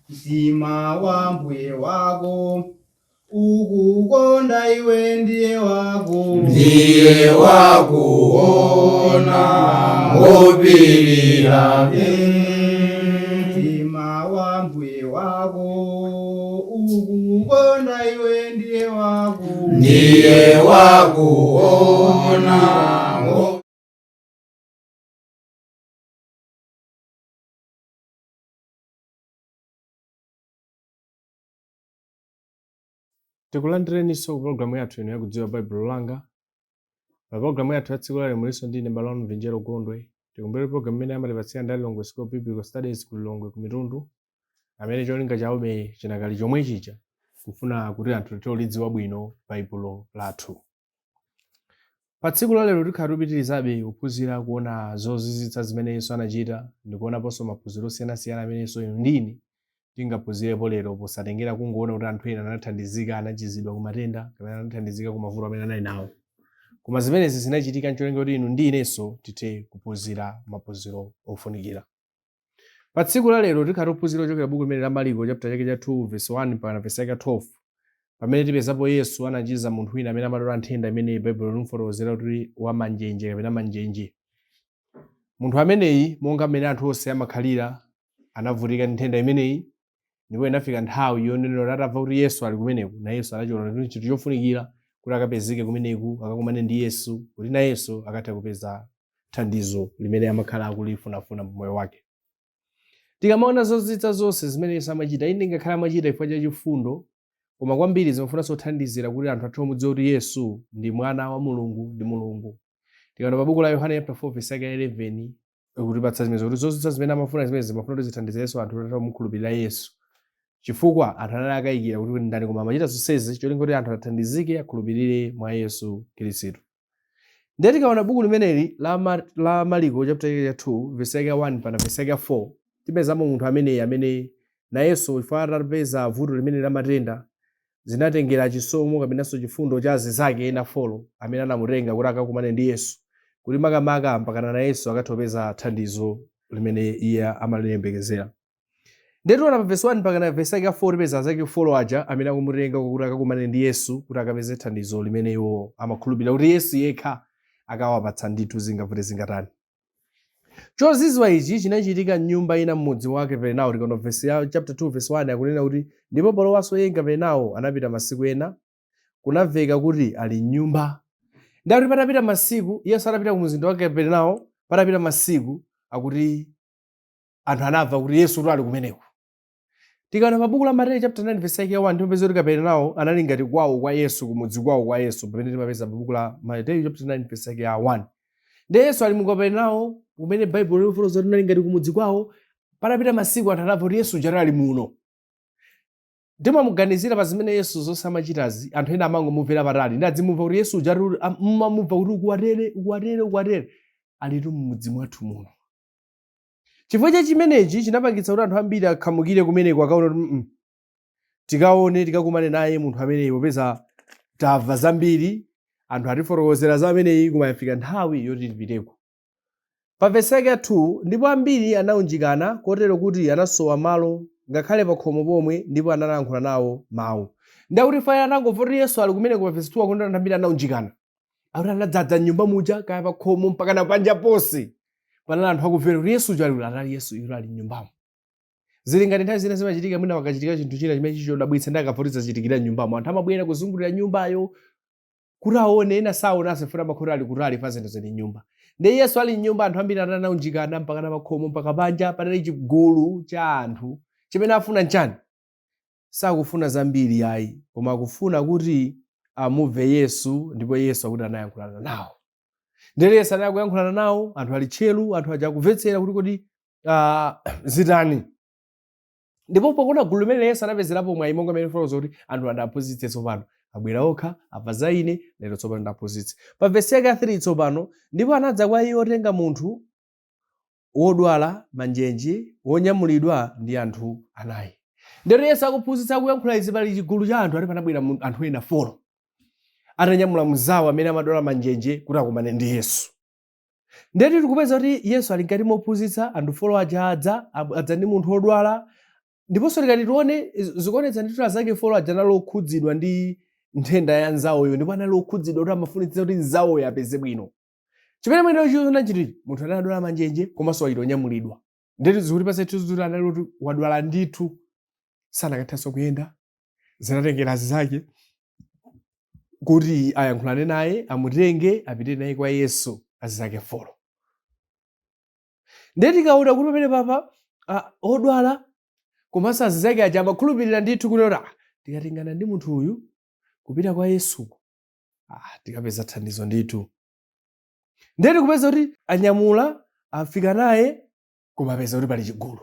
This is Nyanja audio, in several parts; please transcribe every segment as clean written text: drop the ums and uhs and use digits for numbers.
Mtima wa mbuye wako ukukonda iwe ndiye wako Ndiye wakuona ngopirira. Mtima wa mbuye wako ukukonda iwe ndiye wako Ndiye wakuona. Tikulandireninso ku pologalamu yathu ino yakudziwa Baibulo Langa. Pa pologalamu yathu ya tsiku lalero mulinso ndi ine m'bale wanu Vinjero Gondwe. Tikumbukire pologalamu imene amatipatsira ndi a Lilongwe School of Biblical Studies ku Lilongwe ku Mitundu, amene cholinga chawobe chinakali chomwe chija, kufuna kuti anthu tithe kulidziwa bwino Baibulo lathu. Pa tsiku la lero tikhala tikupitirizabe kuphunzira kuona zozizwitsa zimene Yesu anachita ndi kuonaponso maphunziro osiyanasiyana amenenso inu ndi ine tingaphunzirepo lero posatengera kungoona kuti anthu ena anathandizika, anachizidwa ku matenda kapena anathandizika ku mavuto amene anali nawo. Koma zimenezi zinachitika ncholinga kuti inu ndi inenso tithe kuphunzira maphunziro ofunikira. Pa tsiku la lero tikhala tikuphunzira kuchokera buku limene la Mariko chapter chake cha 2 verse 1 mpaka verse yake 12, pamene tipezapo Yesu anachiza munthu wina amene amadwala nthenda imene Baibulo limufotokozera kuti wa manjenje kapena manjenje. Munthu ameneyi, monga mmene anthu onse amakhalira, anavutika ndi nthenda imeneyi, ndipo inafika nthawi yonenera kuti atamva kuti Yesu ali kumeneku, nayenso anachiona kuti chinthu chofunikira kuti akapezeke kumeneku, akakumane ndi Yesu, kuti nayenso akathe kupeza thandizo limene amakhala akulifunafuna mmoyo wake. Tikamaona zozizwitsa zonse zimene Yesu amachita, inde ngakhale amachita chifukwa cha chifundo, koma kwambiri zimafunanso kuthandizira kuti anthu athe kumudziwa kuti Yesu ndi mwana wa Mulungu, ndi Mulungu. Tikaona pa buku la Yohane chapter 4 verse yake ya 11, ikutipatsa zimenezo kuti zozizwitsa zimene amafuna zimene zimafuna kuti zithandizirenso anthu kuti athe kumukhulupirira Yesu. Chifukwa anthu anali akayikira kuti ndani, koma amachita zonsezi cholinga kuti anthu athandizike, akhulupirire mwa Yesu Khristu. Ndiye tikaona buku limeneli la Mariko chapter chake cha 2 verse yake ya 1 mpaka verse yake ya 4, tipezamo munthu ameneyi amene nayenso chifukwa atapeza vuto limene la matenda, zinatengera chisomo kapenanso chifundo cha azinzake ena folo amene anamutenga kuti akakumane ndi Yesu, kuti makamaka mpakana nayenso akathe kupeza thandizo limene iye amaliyembekezera. Ndiye tiona pa verse 1 mpaka na verse yake ya 4, tipeza anzake folo aja amene akumutenga kuti akakumane ndi Yesu kuti akapeze thandizo limene iwo amakhulupirira kuti Yesu yekha akawapatsa ndithu, zingavute zingatani. Chozizwa ichi chinachitika m'nyumba ina m'mudzi wa Kaperenao. Tikaona verse ya chapter 2 verse 1, akunena kuti ndipo polowanso iye m'Kaperenao anapita masiku ena, kunamveka kuti ali m'nyumba. Ndiye kuti patapita masiku, Yesu atapita ku mzinda wa Kaperenao, patapita masiku akuti anthu anamva kuti Yesu tu ali kumeneko. Tikaona pa buku la Mateyu chapter 9 verse yake ya 1, timapeza kuti Kaperenao anali ngati kwawo kwa Yesu, kumudzi kwawo kwa Yesu, pamene timapeza pa buku la Mateyu chapter 9 verse yake ya 1. Ndiye Yesu ali mu Kaperenao kumene Baibulo likufotokoza kuti anali ngati kumudzi kwawo. Patapita masiku anthu anamva kuti Yesu uja ali muno. Timamuganizira pa zimene Yesu zonse amachitazi, anthu ena amangomumvera patali. Ndi adzimumva kuti Yesu uja mumamumva kuti ukuwatere, ukuwatere, ukuwatere. Alitu m'mudzi mwathu muno. Chifukwa cha chimenechi chinapangitsa kuti anthu ambiri akhamukire kumeneko akaone kuti tikaone, tikakumane naye munthu ameneyi, popeza tamva zambiri, anthu atifotokozera za ameneyi, koma yafika nthawi yoti tipiteko. Pa vesi yake ya 2, ndipo ambiri anaunjikana kotero kuti anasowa malo ngakhale pa khomo pomwe, ndipo analankhula nawo mawu. Ndiye kuti faya anangomva kuti Yesu ali kumeneko, pa vesi 2 akuti anthu ambiri anaunjikana. Akuti anadzadza m'nyumba muja, kaya pa khomo, mpaka na panja ponse. Panali anthu akumvera kuti Yesu uja ali kuti, atali Yesu ilo ali m'nyumbamo. Zili ngati nthawi zina zimachitika, mwina pakachitika chinthu china chimene chili chodabwitsa, ndi akamva kuti zachitikira m'nyumbamo, anthu amabwera kuzungulira nyumbayo kuti aone. Ena saonanso chifukwa amakhala ali kutali pa zinthu zili m'nyumba. Ndiye Yesu ali m'nyumba, anthu ambiri anaunjikana mpaka na pakhomo, mpaka panja panali chigulu cha anthu. Chimene afuna nchani? Sakufuna zambiri ayi, koma akufuna kuti amumve Yesu, ndipo Yesu akuti anayankhulana nawo. Ndiye Yesu anali kuyankhulana nawo, anthu ali tcheru, anthu aja akumvetsera kuti kodi zitani. Ndipo pakuona gulu limene Yesu anapezerapo mwayi, monga mmene fotokoza kuti anthu andaphunzitse tsopano. Abwera okha, amva za ine, lero tsopano ndaphunzitse. Pa vesi yake ya 3 tsopano, ndipo anadza kwa iye otenga munthu wodwala manjenje wonyamulidwa ndi anthu anayi. Ndero Yesu akuphunzitsa, akuyankhula izi, pali chigulu cha anthu, ati panabwera anthu ena folo atanyamula mzawo amene amadwala manjenje kuti akumane ndi Yesu. Ndeti tikupeza kuti Yesu ali mkati mophunzitsa, anthu folo aja adza ndi munthu wodwala. Ndiponso tikati tione, zikuonetsa ndithu azake four aja anali okhudzidwa ndi nthenda ya nzawoyo, ndipo anali okhudzidwa kuti amafunitsitsa kuti nzawoyo apeze bwino. Chimene mwene chiona chiti munthu anali adwala manjenje komanso wachita onyamulidwa. Ndeti zikutipatsa chithunzi kuti anali kuti wadwala ndithu, sanakathanso kuyenda. Zinatengera azake kuti ayankhulane naye, amutenge apite naye kwa Yesu, azake four. Ndiye tikaona kuti pamene papa odwala komanso azizake aja amakhulupirira ndithu kuti tikatengana ndi munthu uyu kupita kwa Yesuko, tikapeza thandizo ndithu. Ndiye tikupeza kuti anyamula, afika naye, koma apeza kuti pali chigulu.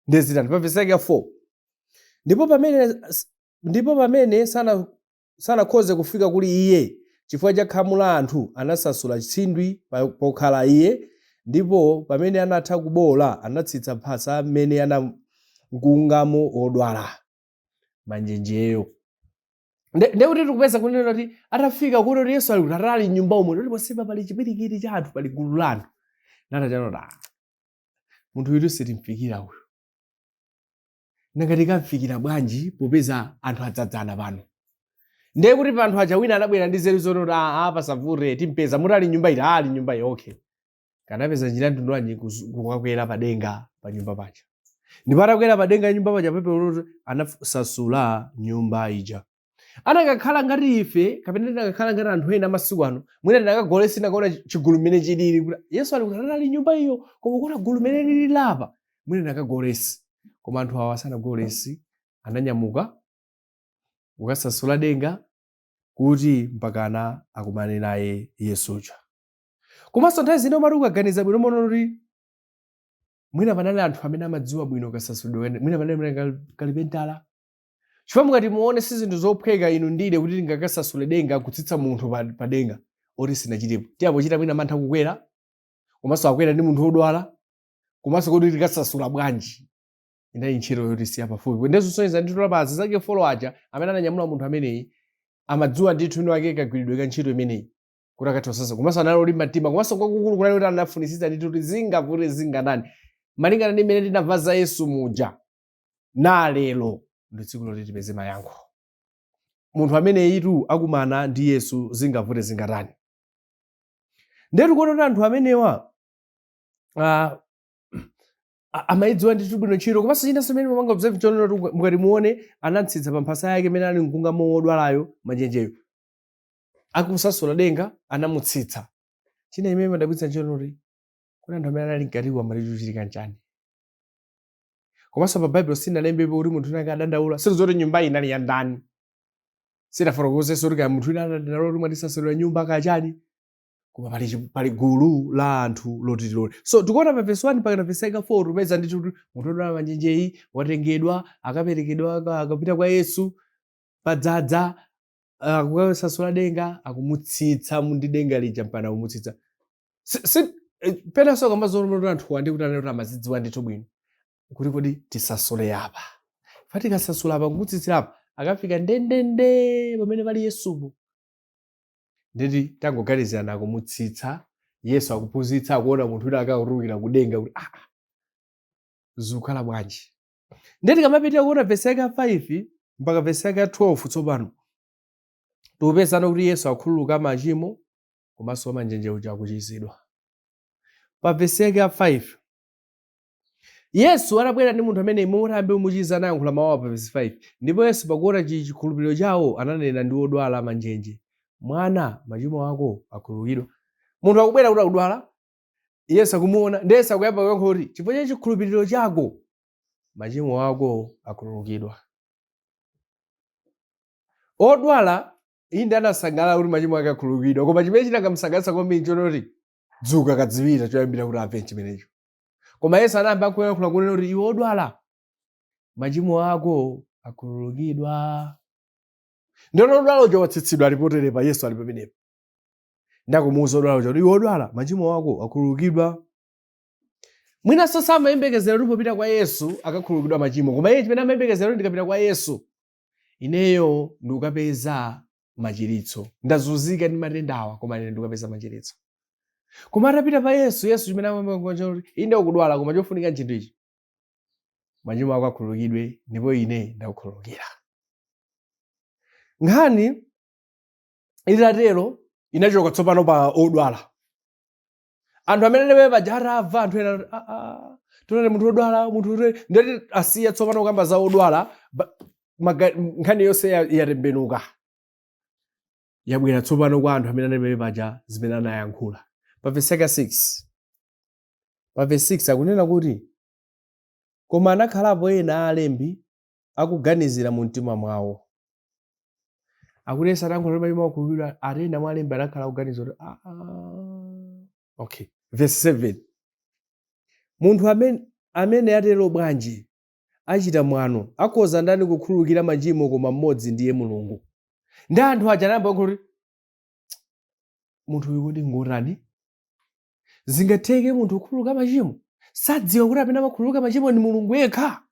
Ndiye zitani pa vesi yake ya 4: Ndipo pamene sanakhoze kufika kuli iye chifukwa cha khamu la anthu, anasasula tsindwi pokhala iye, ndipo pamene anatha kubowola, anatsitsa mphasa mmene anamkungamo wodwala manjenjeyo. Nde kuti tikupeza kunena kuti atafika kuti Yesu ali kuti atali mnyumba umo, ndoti ponsepa pali chipwirikiti cha anthu, pali gulu la anthu. Natachanota munthu uyu sitimfikira uyu, nanga tikamfikira bwanji popeza anthu adzadzana pano? Ndiye kuti pa anthu aja wina anabwera ndi nzeru zonoti, "Pasavute, timpeza mutali nyumba iti." Ali nyumba iyi, okay. Kanapeza njira mtundu wanji? Kukakwera padenga pa nyumba paja. Ndipo atakwera padenga nyumba paja, pepe anasasula nyumba ija. Anakakhala ngati ife kapena tinakakhala ngati anthu ena masiku ano, mwina tinakagole sinakaona chigulu mmene chilili, kuti Yesu ali kuti ali nyumba iyo, koma kuona gulu mmene lili lapa, mwina tinakagolesi. Koma anthu awa sanagolesi, ananyamuka kukasasula denga kuti mpakana akumane naye Yesuja. Komanso nthawi zina umati ukaganiza bwino, umaona kuti mwina panali anthu amene amadziwa bwino kasasulidwe, mwina panali mwina kalipentala, chifukwa mukati muone si zinthu zophweka inu ndine kuti tingakasasule denga, kutsitsa munthu pa denga oti sinachitepo. Tiyapochita mwina mantha kukwera, komanso akwera ndi munthu wodwala, komanso kuti tikasasula bwanji? Inali ntchito yoti siya pafupi. Ndezosonyeza ndithu lapazi zake four aja amene ananyamula munthu ameneyi amadziwa ndithu ino ake kagwiridwe ka ntchito imeneyi kuti akathe kusasa, komanso anali olimba mtima, komanso kwakukulu kunali kuti anafunisitsa ndithu kuti zingavute zingatani, malingana ndi mmene tinamva za Yesu muja, na lero ndi tsiku loti tipeze mayankho. Munthu ameneyitu akumana ndi Yesu zingavute zingatani. Ndiye tikuona kuti anthu amenewa amayidziwa ndithu bwino ntchito. Komanso chinanso chimene mumanga observe chonena kuti mukati muone, anatsitsa pa mphasa yake imene ali mkungamo wodwalayo manjenjeyo, akusasula denga anamutsitsa. China chimene madabwitsa nchonena kuti kuna anthu amene anali mkatiwo amati chikuchitika nchani? Komanso pa Baibulo sinalembepo kuti munthu wina adandaula. Sizoti nyumba iyi inali ya ndani, sinafotokozenso kuti kaya munthu wina anadandaula kuti mwatisasulira nyumba kachani, koma pali gulu la anthu loti tilole. So tikuona pa verse 1 mpaka na verse yake 4, tupeza ndithu kuti munthu wodwala manjenjeyi watengedwa, akaperekedwa, akapita kwa Yesu, padzadza, akukasasula denga, akumutsitsa ndi denga lija mpaka kumutsitsa. Penanso kamazoona kuti anthu andi kuti anali kuti amazidziwa ndithu bwino kuti kodi tisasule apa, fa tikasasula apa kumutsitsira apa, akafika ndendende pamene pali Yesupo. Nditi tangoganizirana, akumutsitsa, Yesu akuphunzitsa, akuona munthu wina akakutulukira kudenga kuti zikukhala bwanji? Ndiye tikamapitira kuona vesi yake ya 5 mpaka vesi yake ya 12, tsopano tikupezano kuti Yesu akhululuka machimo komanso wamanjenje uja akuchizidwa. Pa vesi yake ya 5, Yesu atabwera ndi munthu amene momwe ayambe kumuchiza, anayankhula mawu pa vesi 5: "Ndipo Yesu pakuona chikhulupiriro chawo, ananena ndi wodwala manjenje, 'Mwana, machimo ako akhululukidwa.'" Munthu akubwera kuti akudwala, Yesu akumuona, ndi Yesu akuyamba kuyankhula kuti chifukwa cha chikhulupiriro chako machimo ako akhululukidwa. Odwala inde anasangalala kuti machimo ake akhululukidwa, koma chimene chinakamusangalatsa kwambiri nchoti dzuka kadziwira choyambira kuti amve chimenecho. Koma Yesu anayamba kuyankhula kunena kuti, "Iwe odwala, machimo ako akhululukidwa." Ndiye odwala uja watsitsidwa, ali poterepa, Yesu ali pamenepo, ndakumuwuza odwala uja kuti, "Iwe odwala, machimo ako akhululukidwa." Mwinanso samayembekezera kuti popita kwa Yesu akakhululukidwa machimo, koma iye chimene amayembekezera kuti ndikapita kwa Yesu ineyo ndikukapeza machiritso, ndazunzika ndi matendawa, koma ine ndikukapeza machiritso. Koma atapita pa Yesu, Yesu chimene amayamba kuti, "Inde ukudwala, koma chofunika nchinthu ichi." Machimo ako akhululukidwe, ndipo ine ndakukhululukira. Nkhani itatero inachoka tsopano pa odwala. Anthu amene anali paja atamva, anthu ena anati, "Ah, ah, tionani munthu wodwala, munthu wotere." Ndati asiya tsopano kukamba za odwala, nkhani yonse yatembenuka, yabwera tsopano kwa anthu amene anali paja, zimene anayankhula. Pa verse yake 6, pa verse 6 akunena kuti, "Koma anakhalapo ena a alembi akuganizira mu mtima mwawo." Akuti Yesu anayankhula kuti machimo akhululukidwa, ati ena mwa alembi anakhala akuganiza kuti, "Ah, ah." Okay, verse 7, "Munthu amene atero bwanji? Achita mwano. Akhoza ndani kukhululukira machimo koma mmodzi, ndiye Mulungu?" Ndi anthu aja anayamba kuti, "Munthu uyu kodi ngotani? Zingatheke munthu kukhululuka machimo? Sadziwa kuti amene amakhululuka machimo ndi Mulungu yekha?"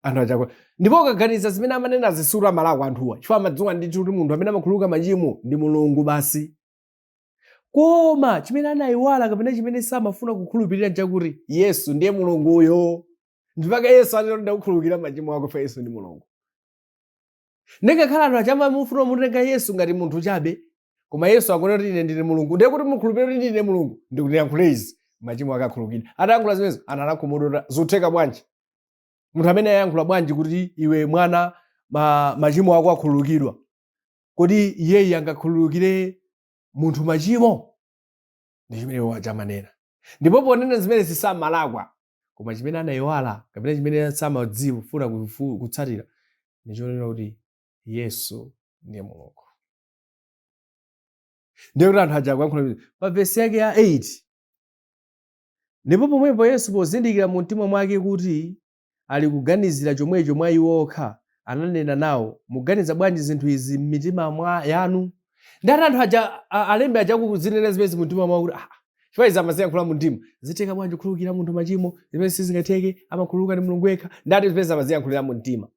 Anthu aja, ndipo ukaganiza zimene amanena, zisura amalakwa anthuwa, chifukwa amadziwa ndithu kuti munthu amene amakhululuka machimo ndi Mulungu basi. Koma chimene anayiwala kapena chimene samafuna kukhulupirira nchakuti Yesu ndiye Mulunguyo. Ndipaka Yesu atero, "Ndakukhululukira machimo ako," fa Yesu ndi Mulungu. Ndingakhala anthu aja amamufuna mutenga Yesu ngati munthu chabe, koma Yesu akunena kuti, "Ine ndine Mulungu." Ndiye kuti mukhulupirire kuti ndine Mulungu, ndikuti izi, machimo ake akhululukidwa. Atayankhula zimenezo, anthu anakhumudwa. Zotheka bwanji? Munthu amene ayankhula bwanji kuti, "Iwe mwana, machimo ako akhululukidwa"? Kodi iyeyi angakhululukire munthu machimo? Ndi chimene iwo aja amanena. Ndipo ponena zimene sisamalakwa, koma chimene anayiwala kapena chimene samadziwa kufuna kutsatira ndi chonena kuti Yesu ndiye Mulungu. Ndiye kuti anthu aja akuyankhula pa vesi yake ya 8, "Ndipo pomwepo Yesu, pozindikira mu mtima mwake kuti ali kuganizira chomwecho mwa iwo okha, ananena nawo, 'Muganiza bwanji zinthu izi m'mitima mwa yanu?" Ndati anthu aja, alembi aja akuzinena zimene mu mtima mwawo kuti, "Ah," chifukwa izi amaziyankhula mu mtima, "Zitheka bwanji kukhululukira munthu machimo? Zimene sizingatheke, amakhululuka ndi Mulungu yekha." Ndati zimene amaziyankhulira mu mtima.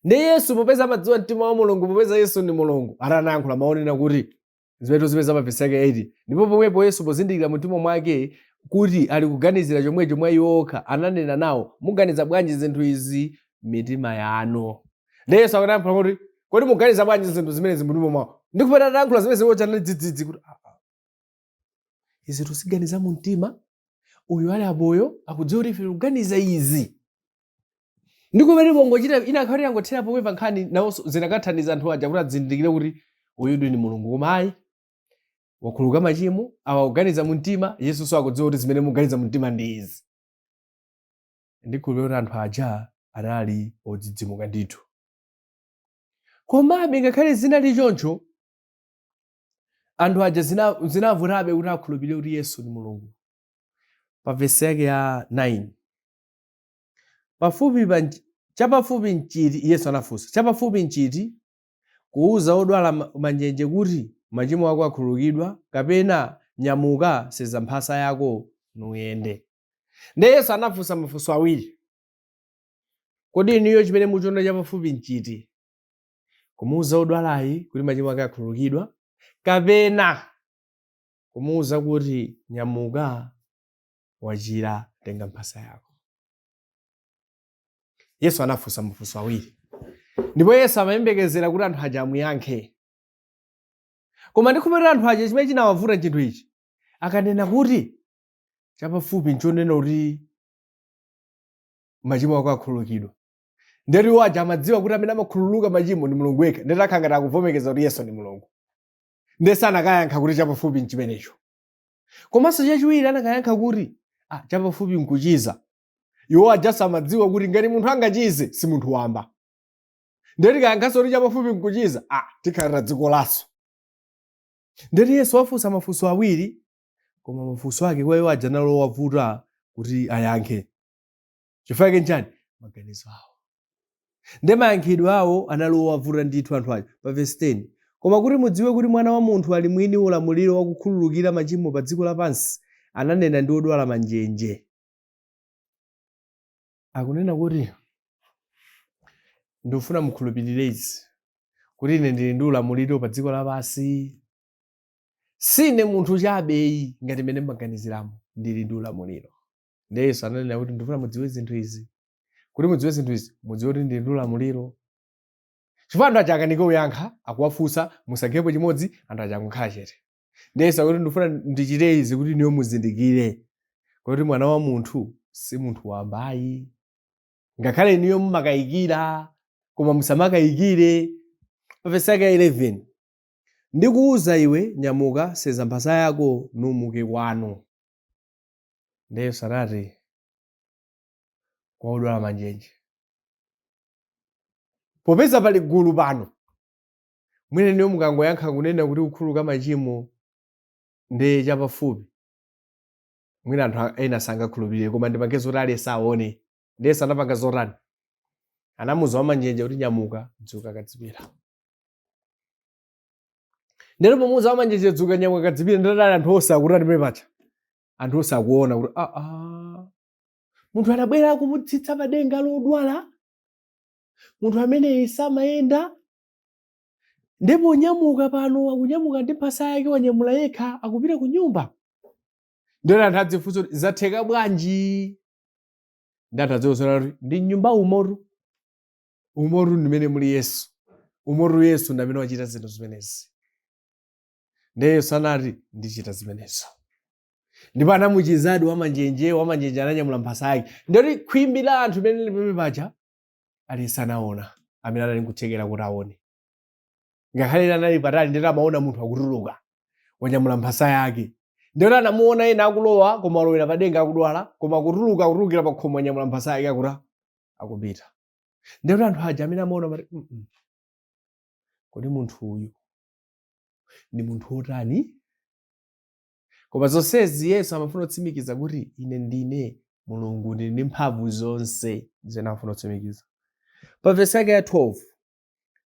Ndi Yesu, popeza amadziwa mtima wa Mulungu, popeza Yesu ndi Mulungu, ati anayankhula maonena kuti zimene tozipeza pa vesi yake 8, "Ndipo pomwepo Yesu, pozindikira mu mtima mwake kuti ali kuganizira chomwecho mwa iwo okha, ananena nawo, 'Muganiza bwanji zinthu izi m'mitima yanu?'" Ndi Yesu akuyankhula kuti, "Kodi muganiza bwanji zinthu zimenezi mumtima mwawo?" Ndikupeta atayankhula zimene ziwo chanali dzidzidzi kuti, "Ah, ah. Izi tuziganiza mu mtima, uyu ali apoyo akudziwa kuti ife tikuganiza izi." Ndikumene bongochita ina akhati yangothera pomwe nkhani, nawonso zinakathandiza anthu aja kuti adzindikire kuti uyu ndi Mulungu. Koma ayi, wakhululuka machimo awa kuganiza mu mtima, Yesunso akudziwa kuti zimene muganiza mu mtima ndi izi. Ndikhulupirira kuti anthu aja anali odzidzimuka ndithu. Komabe ngakhale zinali choncho, anthu aja zinavutabe kuti akhulupirire kuti Yesu ndi Mulungu. Pa vesi yake ya 9, "Pafupi pa chapafupi nchiti," Yesu anafunsa, "chapafupi nchiti, kuuza odwala manjenje kuti, 'Machimo ako akhululukidwa,' kapena, 'Nyamuka, senza mphasa yako nuyende'?" Ndiye Yesu anafunsa mafunso awiri: Kodi inuyo chimene muchiona chapafupi nchiti, kumuuza odwalayi kuti machimo ake akhululukidwa, kapena kumuuza kuti, "Nyamuka, wachira, tenga mphasa yako"? Yesu anafunsa mafunso awiri, ndipo Yesu amayembekezera kuti anthu aja amuyankhe. Koma ndikhulupirira anthu aja chimene chinawavuta chinthu ichi, akanena kuti chapafupi nchonena kuti machimo ako akhululukidwa, ndeti iwo aja amadziwa kuti amene amakhululuka machimo ndi Mulungu yekha. Ndeti akhala ngati akuvomereza kuti Yesu ndi Mulungu, ndiye sanakayankha kuti chapafupi nchimenecho. Komanso chachiwiri, anakayankha kuti, "Ah, chapafupi nkuchiza," iwo aja samadziwa kuti ngati munthu angachize si munthu wamba. Ndiye tikayankhanso kuti chapafupi nkuchiza, ah, tikhalira dziko laso. Ndeti Yesu wafunsa mafunso awiri, koma mafunso ake kwa iwo aja nalo wavuta kuti ayankhe. Chifukwa chake nchani? Maganizo awo ndi mayankhidwe awo anali owavuta ndithu anthu aja. Pa vesi 10, "Koma kuti mudziwe kuti Mwana wa munthu ali mwini ulamuliro wakukhululukira machimo pa dziko lapansi," ananena ndi odwala manjenje. Akunena kuti, "Ndikufuna mukhulupirire izi, kuti ine ndili ndi ulamuliro pa dziko lapansi. Sine munthu chabeyi ngati mmene mmaganiziramo. Ndili ndi ulamuliro." Ndiye Yesu ananena kuti, "Ndikufuna mudziwe zinthu izi." Kuti mudziwe zinthu izi, mudziwe kuti ndili ndi ulamuliro. Chifukwa anthu aja akanika kuyankha, akuwafunsa, musankhepo chimodzi, anthu aja akukhala chete. Ndiye Yesu akuti ndifuna ndichite izi kuti inuyo muzindikire kuti Mwana wa munthu si munthu wamba ayi. Ngakhale inuyo mumakayikira, koma musamakayikire. Pa vesi yake ya 11, ndikuuza iwe, nyamuka, senza mphasa yako, numuke kwanu. Ndiye Yesu anati kwa odwala manjenje, popeza pali gulu pano, mwina inuyo mukangoyankha kunena kuti kukhululuka machimo ndi chapafupi, mwina anthu ena sangakhulupirire, koma ndipange zoti aliyense aone. Ndiye Yesu anapanga zotani? Anamuuza wamanjenje kuti nyamuka, dzuka, kadzipira. Ndero pomuuza wamanjenje dzuka, nyamuka, kadzipira, ndero anthu onse akutani pamene paja? Anthu onse akuona kuti munthu anabwera kumutsitsa padenga lodwala, munthu amene samayenda, ndipo nyamuka pano akunyamuka ndi mphasa yake, wanyamula yekha, akupita ku nyumba. Ndero anthu adzifunsa kuti zatheka bwanji? Ndi anthu adzifunsa kuti ndi nyumba umotu, umotu ndimene muli Yesu, umotu Yesu ndi amene wachita zinthu zimenezi. Ndiye Yesu anati ndichita zimenezo, ndipo anamuchizadi wamanjenje. Wamanjenje ananyamula mphasa yake. Ndiyoti khwimbi la anthu limene lili pamene paja, aliyense anaona amene anali nkuthekera kuti aone, ngakhale ena anali patali, ndiyoti amaona munthu akutuluka wanyamula mphasa yake. Ndiyoti anamuona ena akulowa, koma alowera padenga akudwala, koma akutuluka, akutulukira pa khomo, anyamula mphasa yake, akuta akupita. Ndiyoti anthu aja amene amaona amati, Kodi munthu uyu ndi munthu wotani?" Koma zonsezi Yesu amafuna kutsimikiza kuti ine ndine Mulungu, ndili ndi mphamvu zonse, zimene amafuna kutsimikiza. Pa vesi yake ya 12,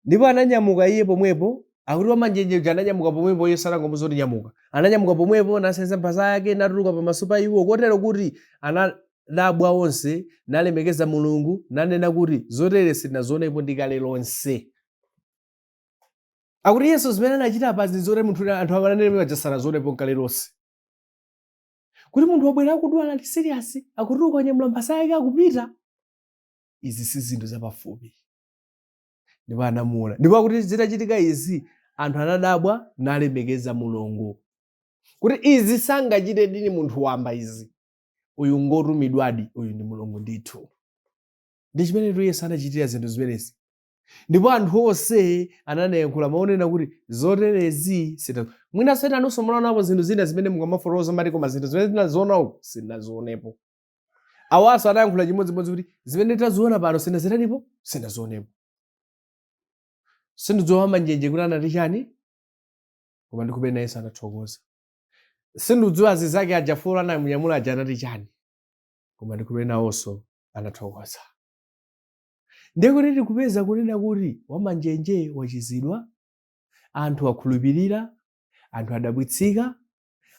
ndipo ananyamuka iye pomwepo, akuti wamanjenje uja ananyamuka pomwepo. Yesu anangomuuza kuti nyamuka, ananyamuka pomwepo, nasenza mphasa yake, natuluka pamaso pa iwo, kotero kuti anadabwa onse, nalemekeza Mulungu, nanena kuti zotere sitinazionepo ndi kale lonse. Akuti Yesu zimene anachita apazi zoti munthu, anthu amanene paja sanazionepo nkale lonse, kuti munthu wabwera akudwala, ali serious, akutuluka, wanyamula mphasa yake, akupita. Izi si zinthu zapafupi. Ndipo anamuona, ndipo akuti zitachitika izi anthu anadabwa, nalemekeza Mulungu, kuti izi sangachite dini munthu wamba izi, uyu ngotumidwadi, uyu ndi Mulungu ndithu. Ndi chimene Yesu anachitira zinthu zimenezi. Ndipo anthu onse anayankhula maonena kuti zoterezi sita. Mwinanso enanunso munaonapo zinthu zina zimene mukamafotokoza mati, koma zinthu zimene tinaziona uku sindinazionepo. Awanso anayankhula chimodzimodzi kuti zimene taziona pano sinazitanipo, sinazionepo. Sindidziwa manjenje kuti anati chani, koma ndikupena Yesu anathokoza. Sindidziwa azizake aja four anamunyamula aja anati chani, koma ndikupena nawonso anathokoza. Ndiye kuti tikupeza kunena kuti wamanjenje wachizidwa, anthu akhulupirira, anthu adabwitsika,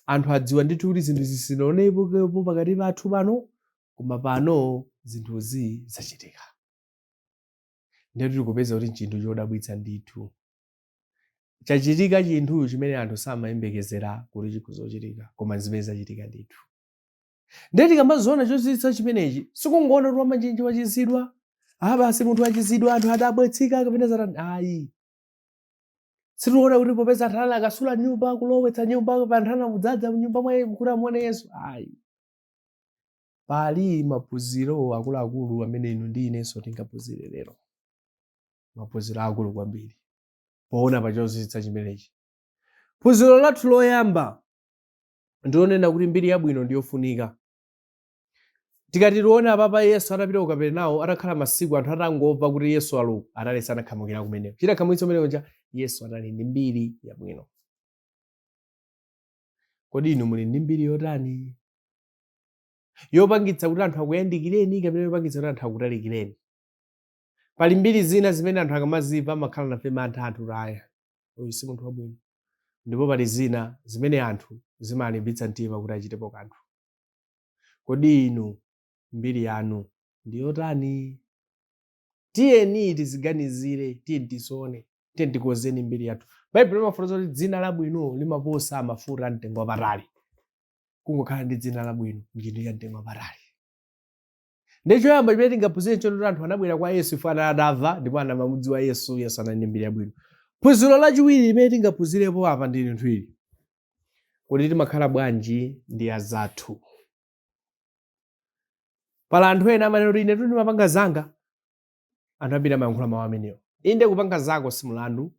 anthu adziwa ndithu kuti zinthu zisinaonekepo pakati pathu pano, koma pano zinthuzi zachitika. Ndiye tikupeza kuti nchinthu chodabwitsa ndithu chachitika, chinthu chimene anthu samayembekezera kuti chikhoza kuchitika, koma zimene zachitika ndithu. Ndiye tikamaziona chozizwitsa chimenechi, sikungoona kuti wamanjenje wachizidwa, ah, basi munthu wachizidwa, anthu adabwetsika kapena zatani, ayi. Sitiona kuti popeza anthu anakasula nyumba, kulowetsa nyumba, anthu anamudzaza mnyumba mwa kuti amuone Yesu, ayi. Pali maphunziro akuluakulu amene inu ndi inenso tingaphunzire lero, maphunziro akulu kwambiri poona pa chozizwitsa chimenechi. Phunziro lathu loyamba ndilonena kuti mbiri yabwino ndiyofunika. Tikati tione apapa, Yesu atapita ku Kaperenawo, atakhala masiku, anthu atangomva kuti Yesu ali, analesa anakhamukira kumeneko. Chidakhamukitsa kumeneko cha Yesu anali ndi mbiri yabwino. Kodi inu muli ndi mbiri yotani, yopangitsa kuti anthu akuyandikireni kapena yopangitsa kuti anthu akutalikireni? Pali mbiri zina zimene anthu akamazimva amakhala nafe mantha anthu kuti aya, uyu si munthu wabwino, ndipo pali zina zimene anthu zimalimbitsa mtima kuti achitepo kanthu. Kodi inu mbiri yanu ndi yotani? Tiyeni tiziganizire, tiyeni tizione, tiyeni tikonzeni mbiri yathu. Baibulo limafotokoza kuti dzina labwino limaposa mafuta amtengo wapatali. Kungokhala ndi dzina labwino ndi chinthu cha mtengo wapatali. Ndiye choyamba chimene tingaphunzire nchoti anthu anabwera kwa Yesu chifukwa anali atamva ndipo anamamudziwa Yesu. Yesu anali ndi mbiri yabwino. Phunziro lachiwiri limene tingaphunzirepo apa ndi linthu ili: kuti timakhala bwanji ndi azathu. Pala anthu ena amanena kuti, "Ine ndimapanga zanga." Anthu ambiri amayankhula mawu amenewo. Inde, kupanga zako si mlandu,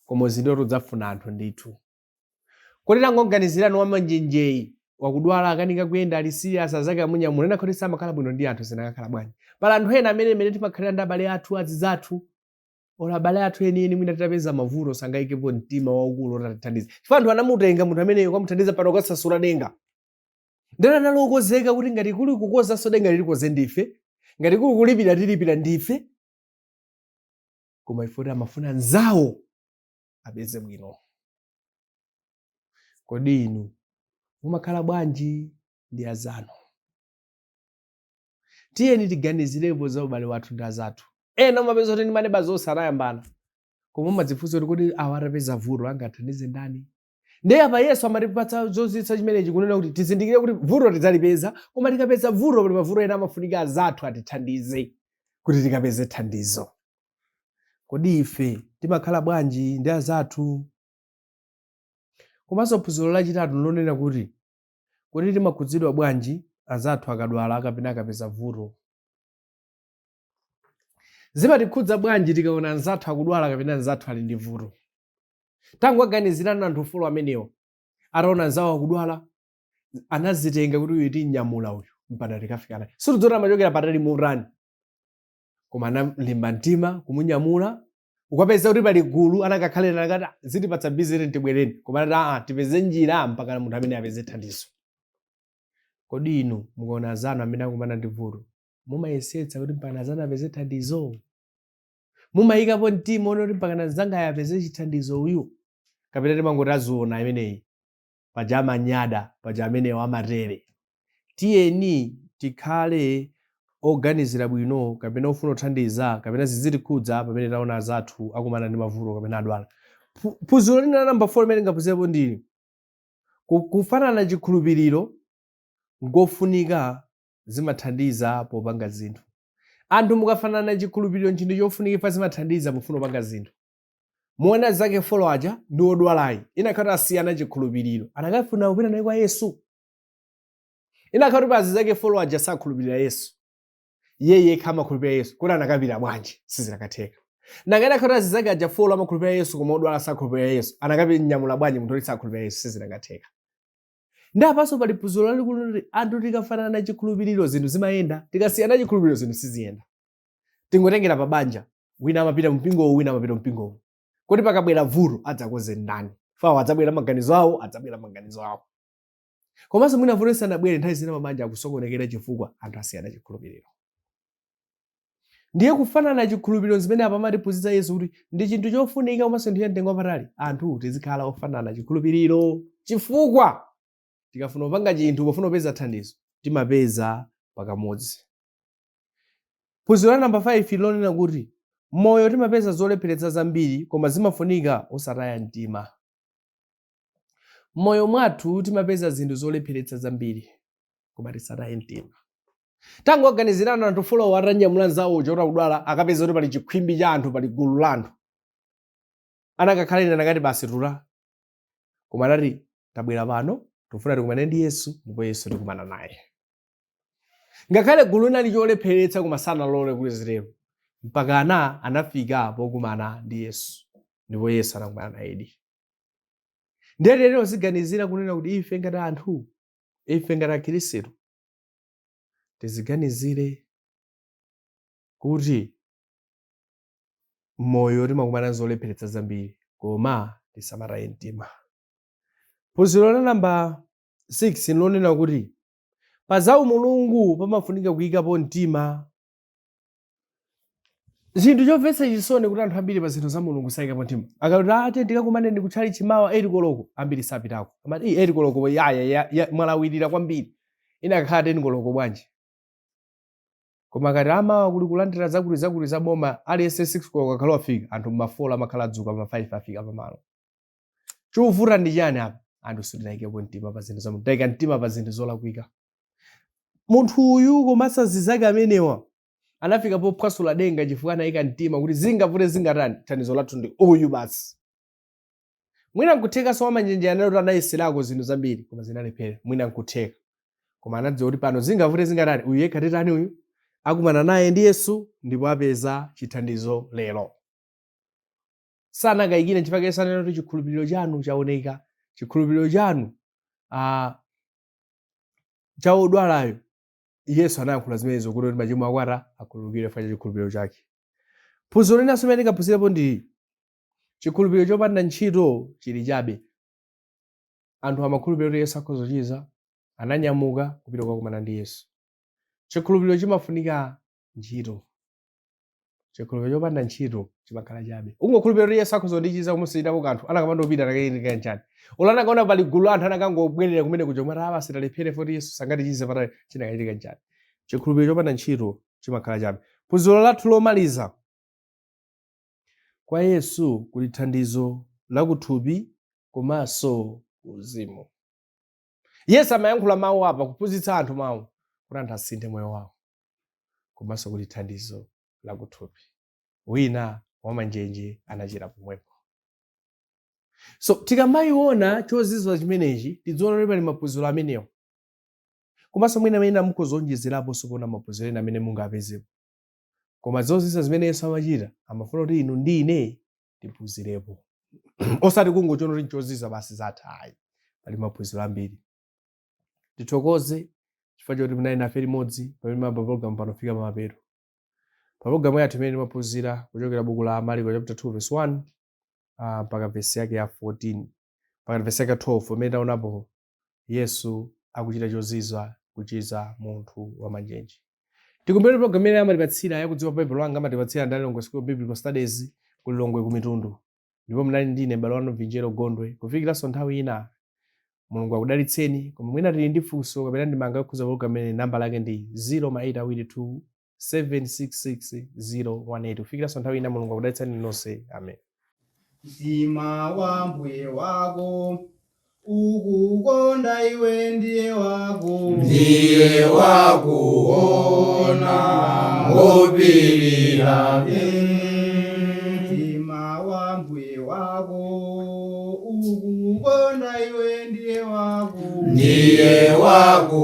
koma uzindikire kuti udzafuna anthu ndithu. Kodi tangoganizirani, wamanjenjeyi wakudwala, akanika kuyenda, ali serious, azake amunyamula. Ena khoti samakhala bwino ndi anthu, zinakakhala bwanji? Pala anthu ena amene mene timakhalira ndi abale athu, azizathu, olo abale athu enieni, mwina titapeza mavuto sangayikepo mtima waukulu otatithandiza, chifukwa anthu anamutenga munthu ameneyo kwamuthandiza, pano kasasula denga. Ndena analokozeka kuti ngati kuli kukozanso denga, lilikoze ndife, ngati kuli kulipira, tilipira ndife, koma ife kuti amafuna nzawo apeze bwino. Kodi inu mumakhala bwanji ndi azanu? Tiyeni tiganizirepo za ubale wathu ndi azathu. Ena umapeza kuti ndi maneba zonse anayambana, koma umadzifunsa kuti, kodi awa atapeza vuto angathandize ndani? Ndiye apa Yesu amatipatsa chozizwitsa chimenechi kunena kuti tizindikire kuti vuto tidzalipeza, koma tikapeza vuto, pali mavuto ena amafunika azathu atithandize kuti tikapeze thandizo. Kodi ife timakhala bwanji ndi azathu? Komanso phunziro lachitatu lonena kuti, kodi timakhudzidwa bwanji azathu akadwala kapena akapeza vuto? Zimatikhudza bwanji tikaona anzathu akudwala kapena anzathu ali ndi vuto? Tangoganizirani anthu four amenewo, ataona anzawo akudwala, anazitenga kuti uyu tinyamula uyu mpaka tikafika naye. Situdzoti amachokera patali motani, koma analimba mtima kumunyamula. Ukapeza kuti pali gulu, anakakhalira nakati, "Zitipatsa busy, tibwereni," koma anati, "Aa, tipeze njira mpaka munthu amene apeze thandizo." Kodi inu mukaona azanu amene akumana ndi vuto, mumayesetsa kuti mpaka azanu apeze thandizo? Mumayikapo mtima one kuti mpaka anzanga apeze chithandizo uyu, kapena timangoti, "Aziona imeneyi, paja amanyada, paja amenewo amatere"? Tiyeni tikhale oganizira bwino kapena ofuna kuthandiza kapena zizitikhudza pamene taona azathu akumana ndi mavuto kapena adwala. Phunziro lina la namba 4 limene tingaphunzirepo ndili kufanana chikhulupiriro ngofunika, zimathandiza popanga zinthu. Anthu mukafanana chikhulupiriro, nchinthu chofunika, ifa zimathandiza pofuna kupanga zinthu. Muona zake four aja ndi odwalayi, inakhala asiyana chikhulupiriro, anakafuna kupita naye kwa Yesu? Inakhala kuti pazi zake four aja sakhulupirira Yesu, iye yekha amakhulupirira Yesu, kuti anakapita bwanji? Sizinakatheka. Nanga inakhala kuti azizake aja four amakhulupirira Yesu koma odwala sakhulupirira Yesu, anakanyamula bwanji munthu oti sakhulupirira Yesu? Sizinakatheka. Ndi apanso pali phunziro lalikulu kuti anthu tikafanana chikhulupiriro, zinthu zimayenda; tikasiyana chikhulupiriro, zinthu siziyenda. Tingotengera pa banja, wina amapita mpingowu, wina amapita mpingowu. Kodi pakabwera vuto adzakoze ndani? Fawo adzabwera maganizo awo, adzabwera maganizo awo. Komanso mwina vuto lisanabwere, nthawi zina mabanja akusokonekera chifukwa anthu asiyana chikhulupiriro. Ndiye kufanana chikhulupiriro, zimene apa amatiphunzitsa Yesu kuti ndi chinthu chofunika komanso ndi mtengo wapatali, anthu tizikhala ofanana chikhulupiriro, chifukwa tikafuna kupanga chinthu pofuna kupeza thandizo, timapeza pakamodzi. Phunziro la namba 5 lonena kuti moyo timapeza zolepheretsa zambiri, koma zimafunika osataya mtima. Moyo mwathu timapeza zinthu zolepheretsa zambiri, koma tisataye mtima. Tangoganizirana anthu fourwo atanyamula nzawo uja kuti akudwala, akapeza kuti pali chikhwimbi cha anthu, pali gulu la anthu. Anakakhala ine anakati, "Basi, tula," koma anati, "Tabwera pano, tikufuna tikumane ndi Yesu, ndipo Yesu tikumana naye." Ngakhale gulu linali cholepheretsa, koma sanalole kuti zitero mpaka ana anafika pokumana ndi Yesu, ndipo Yesu anakumana nayedi. Ndiye lero ziganizira kunena kuti ife ngati anthu, ife ngati Akhristu, tiziganizire kuti moyo timakumana zolepheretsa zambiri, koma tisamataye mtima. Phunziro la namba 6 lonena kuti pa za umulungu pamafunika kuyikapo mtima. Zinthu chomvetsa chisoni kuti anthu ambiri pa zinthu za Mulungu sayikapo mtima. Akati ate ndikakumane ndi kutchali chimawa 8 koloko, ambiri sapitako. Amati, "Ii, 8 koloko yaya ya, ya, mwalawirira kwambiri, ina akakhala 10 koloko bwanji?" Koma akati amawa kuli kulandira zakuti zakuti za boma, aliyense 6 koloko akhala wafika. Anthu ma 4 amakhala adzuka, ma 5 afika pamalo. Chovuta ndi chani apa? Anthu sitinayikepo mtima pa zinthu za Mulungu, tayika mtima pa zinthu zolakwika. Munthu uyu komanso azinzake amenewa anafika pophwasula denga chifukwa anayika mtima kuti zingavute zingatani, thandizo lathu ndi uyu basi. Mwina nkuthekanso wamanjenje anali kuti anayeserako zinthu zambiri koma zinalephera, mwina nkutheka. Koma anadziwa kuti pano zingavute zingatani, uyu yekha titani uyu akumana naye ndi Yesu ndipo apeza chithandizo lero. Sanakayikire, nchifukwa Yesu ananena kuti chikhulupiriro chanu chaoneka, chikhulupiriro chanu cha wodwalayo. Yesu anayankhula zimenezo kuti machimo ako ata akhululukidwe chifukwa cha chikhulupiriro chake. Phunziro linanso limene tingaphunzirepo ndi chikhulupiriro chopanda ntchito chili chabe. Anthu amakhulupirira kuti Yesu akhoza kuchiza, ananyamuka kupita kukakumana ndi Yesu. Chikhulupiriro chimafunika ntchito. Chikhulupiriro chopanda ntchito chimakhala chabe. Ungokhulupirira kuti Yesu akhoza kundichiza koma osachitapo kanthu, anakamanda kupita anakachitika nchani? Olo anakaona pali gulu la anthu anakangobwerera kumene kuja kumati apa sitalephere poti Yesu sangatichize patali, chinakachitika nchani? Chikhulupiriro chopanda ntchito chimakhala chabe. Phunziro lathu lomaliza, kwa Yesu kuli thandizo la kuthupi komanso kuuzimu. Yesu amayankhula mawu apa kuphunzitsa anthu mawu kuti anthu asinthe moyo wawo, komanso kuli thandizo la kuthupi. Wina wamanjenje anachira pomwepo. So tikamayiona chozizwa chimenechi tidziona kuti pali maphunziro amenewo, komanso mwina amene mukhoza kuonjezeraponso kuona maphunziro ena amene mungapezepo. Koma zozizwa zimene Yesu amachita amafuna kuti inu ndi ine tiphunzirepo, osati kungochiona kuti nchozizwa basi zatha, ayi, pali maphunziro ambiri. Tithokoze chifukwa choti munali nafe limodzi pamene mayamba program pano fika pamapeto pa programu yathu imene timaphunzira kuchokera buku la Mariko chapter 2 verse 1 mpaka verse yake ya 14 mpaka verse yake ya 12, pamene taonapo Yesu akuchita chozizwa kuchiza munthu wamanjenje. Tikumbukire program imene amatipatsira yakudziwa Baibulo langa amatipatsira ndi Lilongwe School of Biblical Studies ku Lilongwe ku Mitundu. Ndipo munali ndine m'bale wanu Vinjero Gondwe. Kufikiranso nthawi ina, Mulungu akudalitseni. Koma mwina tili ndi funso kapena ndemanga yokhudza program imeneyi, namba lake ndi 0 ma 8 awiri 2 766 018. Kufikiranso nthawi ina, Mulungu akudalitseni nonse. Amen. Mtima wa mbuye wako ukukonda iwe ndiye wako, Ndiye wakuona ngopirira. Mtima wa mbuye wako ukukonda iwe ndiye wako, Ndiye wakuona.